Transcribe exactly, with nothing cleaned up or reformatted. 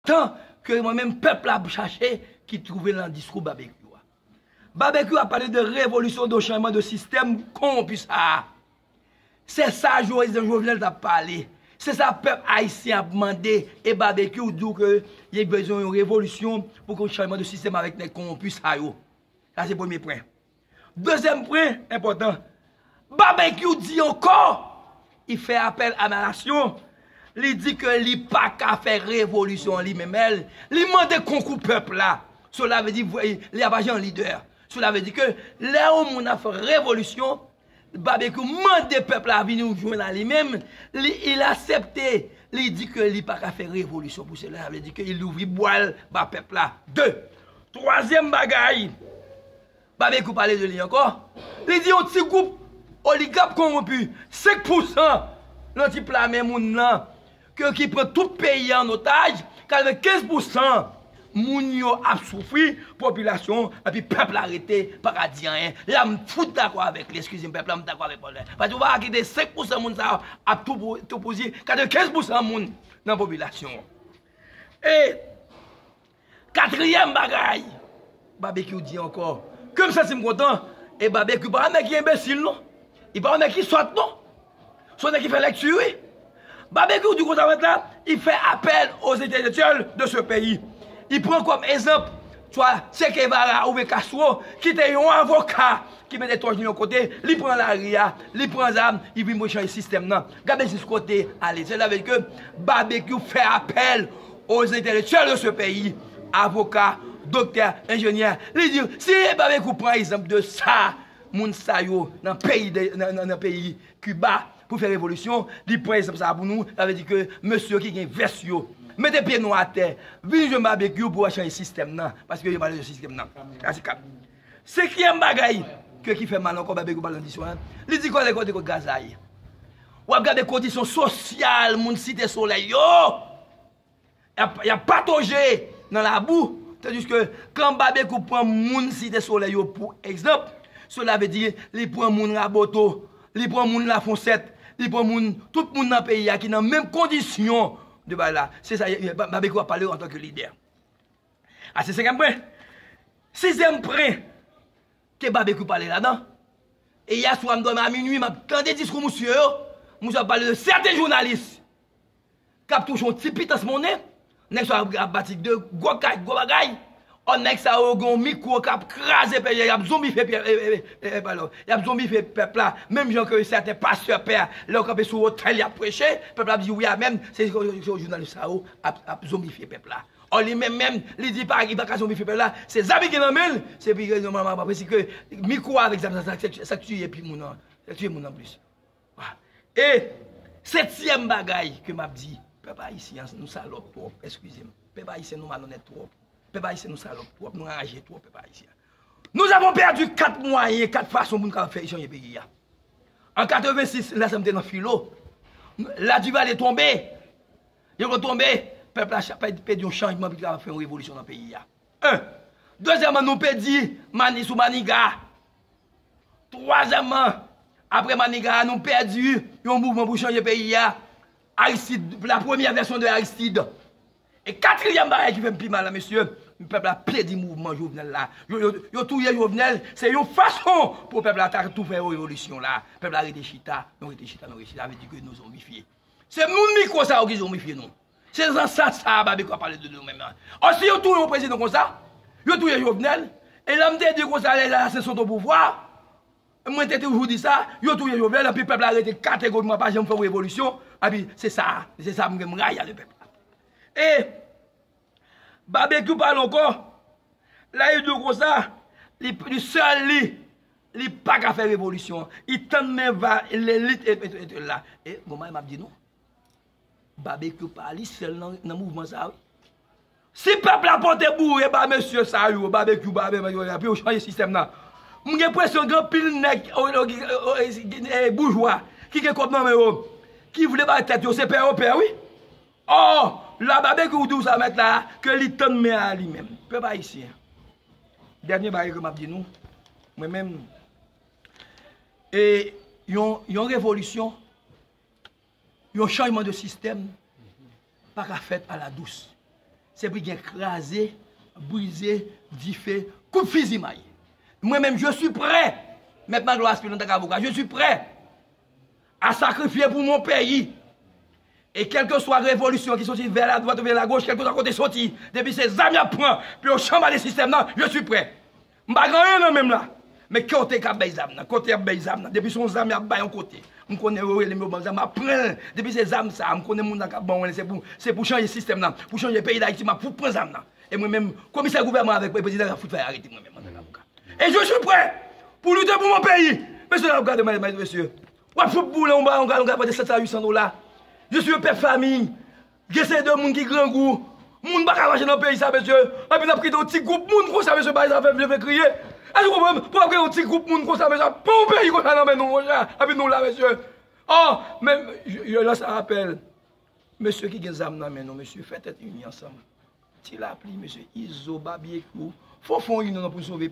tan ke mwen menm pèp la ap chache ki twouve nan diskou Babekyou a. Babekyou ap pale de revolisyon, de chanjman de sistèm kowonpi sa a. Se sa prezidan Jovenel t ap pale. Se sa pèp ayisyen ap mande. E Babekyou di w ke li bezwen yon revolisyon pou gen chanjman de sistèm avèk nèg kowonpi sa yo. Sa se premye pwen. Dezyèm pwen enpòtan. Babekyou di ankò, li fè apèl a la nasyon. Li di ke li pa ka fè revolisyon li menm. Li mande konkou pèp la. Sela vle di, li ap aji an lidè. Sela vle di ke lè yon moun ap fè revolisyon, Babekyou mande pèp la vini jwenn a li menm, li, il aksepte, li di ke li pa ka fè revolisyon pou sela, sa vle di ke li louvri bwa l ba pèp la. De, twazyèm bagay, Babekyou pale de li ankò, li di yon ti gwoup oligak kowonpi, senk pousan nan ti pla men moun nan, ke, ki pran tout peyi a an otaj, katrevenkenz pousan moun yo ap soufri, popilasyon, epi pèp la rete, pa ka di anyen. La, m fout dakò avèk li, eskize m, pèp la, m dakò avèk pèp la. Paske ou pa ka kite senk pousan moun sa yo ap tou pou, tou pou di, katrevenkenz pousan moun nan popilasyon. E katriyèm bagay, Babekyou di ankò, ke m santi m kontan, e Babekyou pa yon nèg ki enbesil, non. Li pa yon nèg ki sòt, non. Se yon nèg ki fè lèkti, wi. Babekyou di konsa mèt la, il fait appel aux intellectuels de ce pays. Li pran kòm egzanp, swa Che Guevara oubyen Castro, ki te yon avoka ki mete tòch li yon kote, li pran lari a, li pran zam, li vin pou chanje sistèm nan. Gade jis kote ale. Sela vle di ke Babekyou fè apèl aux intellectuels de ce pays, avoka, doktè, enjenyè. Li di, si Babekyou pran egzanp de sa, moun sa yo nan peyi de, nan, nan, nan peyi Kiba pou fè revolisyon, li pran egzanp sa pou nou, sa vle di ke mesye ki gen vès yo, mete pye nou atè, vin jwenn Babekyou pou w chanje sistèm nan, paske yo pale de sistèm nan. Sa se kat. Senkyèm bagay ke ki fè mal ankò, Babekyou pale nan diskou a, li di kòlè kote kot Gazay. W ap gade kondisyon sosyal moun Site Solèy yo. Y ap, y ap patoje nan labou. Tandiske kan Babekyou pran moun Site Solèy yo pou egzanp, sela vle di li pran moun Raboto, li pran moun Lafonsèt, li pran moun, tout moun nan peyi a ki nan menm kondisyon de bagay la. Se sa, Babekyou ap pale antanke lidè. A, se senkyèm pwen. Sizyèm pwen ke Babekyou pale ladan. E yè swa m dòmi a minui, m ap tande diskou misye yo. Misye ap pale de sèten jounalis k ap touche yon ti pitans monnen. Nèg sa yo ap bati de gwo kay, gwo bagay. Ò, nèg sa yo gen yon mikwo k ap kraze peyi a, y ap zonbifye pye, e, e, e, e, padon. Y ap zonbifye pèp la. Menm jan ke sèten pastè pè, lè yo kanpe sou wotèl, y ap preche, pèp la ap di wi amèn. Se, se, se jounalis sa yo ap, ap zonbifye pèp la. Ò, li menm menm, li di pa, li pa ka zonbifye pèp la. Se zam li gen nan men l, se pi rezon manman pa presi ke mikwo avèk zam sa, sa, sa, sa k tiye pi moun nan, sa k tiye moun nan plis. Wa. E setyèm bagay ke m ap di, pèp ayisyen an, nou salòp twòp, eskize m. Pèp ayisyen, nou malonèt twòp. Pèp ayisyen, nou salòp twòp, nou anraje twòp, pèp ayisyen. Nous avons perdu kat mwayen, kat fason pou nou kapab fè chanje peyi a. An katrevensis, lè sa m te nan filo, Ladivale tonbe. Yo tonbe, pèp la cha-, pèdi yon chanjman pou li kapab fè yon revolisyon nan peyi a. En. Dezyèmman, nou pèdi Mani sou Maniga. Twazyèmman, apre Maniga, nou pèdi yon mouvman pou chanje peyi a. Aristide, la premyè vèsyon de Aristide. E katriyèm bagay ki fè m pi mal la, mesye, pèp la pèdi mouvman Jovenel la. Yo, yo, yo touye Jovenel, se yon fason pou pèp la ta tou fè revolisyon la. Pèp la rete chita, nou rete chita, nou rete chita, vle di ke nou zonbifye. Se moun mikwo sa yo ki zonbifye nou. Se nan sans sa a Babekyou ap pale de nou menm nan. Ò, si yo touye yon prezidan konsa, yo touye Jovenel, e lè m te di konsa, lè asasyen sot o pouvwa, mwen te toujou di sa, yo touye Jovenel, epi pèp la rete kategorikman pa janm fè yon revolisyon, epi se sa, se sa m gen m rayi a de pèp la. E Babekyou pale ankò, lè li di w konsa, li, li sèl li, li pa ka fè revolisyon. Li tann men va lelit e, e, e, e la. E, bon, m ap di nou, Babekyou pa li sèl nan, nan mouvman sa a, wi. Si pèp la pote boure ba mesye sa yo, Babekyou, ba, ba, ba, epi yo chanje sistèm nan. M gen enpresyon gen anpil nèg, o, o, o, e, e, boujwa, ki gen kòb nan men yo, ki vle bay tèt yo, se pè yo pè, wi. Ò, la Babekyou di w sa mèt la, ke li tann men a li menm. Pèp ayisyen. Dènye bagay ke m ap di nou, mwen menm, e yon, yon revolisyon, yon chanjman de sistèm, pa ka fèt aladous. Se pou gen kraze, brize, dife, koup fizimay. Mwen menm, je suis prêt. Mèt Magloire Aspil antanke avoka, je suis prêt à sacrifier pour mon pays. E kèlkeswa revolisyon ki soti vè ladwat oubyen lagoch, kèlkeswa kote soti, depi se zam y ap pran pou yo chanbale sistèm nan, je suis prêt. M pa gen anyen nan men m la. Men kote k ap bay zam nan, kote y ap bay zam nan, depi se yon zam y ap bay yon kote, m konnen yo rele m, yo ban m zam, m ap pran l. Depi se zam sa, m konnen moun nan k ap ban mwen l, se pou, se pou chanje sistèm nan, pou chanje peyi Dayiti, m ap fout pran zam nan. E mwen menm, komisè gouvènman avèk prezidan, y ap fout fè arete mwen menm antanke avoka. Et je suis prêt pour lutter pour mon pays. Mesye, n ap gade, mesye. W ap fout boule yon ba, yon galon kapab de sèt san, uit san dola. Je suis un père de famille. Gen se de moun ki grangou. Moun pa ka mache nan peyi sa, mesye. Epi n ap kite yon ti gwoup moun konsa, mesye, bay zafè vle fè kriye. Èske w konprann? Pou ap gen yon ti gwoup moun konsa, mesye, ap pran yon peyi konsa nan men nou, monchè. Epi nou la, mesye. Oh, men, je, je lance un appel. Mesye ki gen zam nan men nou, mesye, fè tèt ini ansanm. Ti Lapli, mesye, Izo, Babyekou. Fò fè yon inyon pou n sove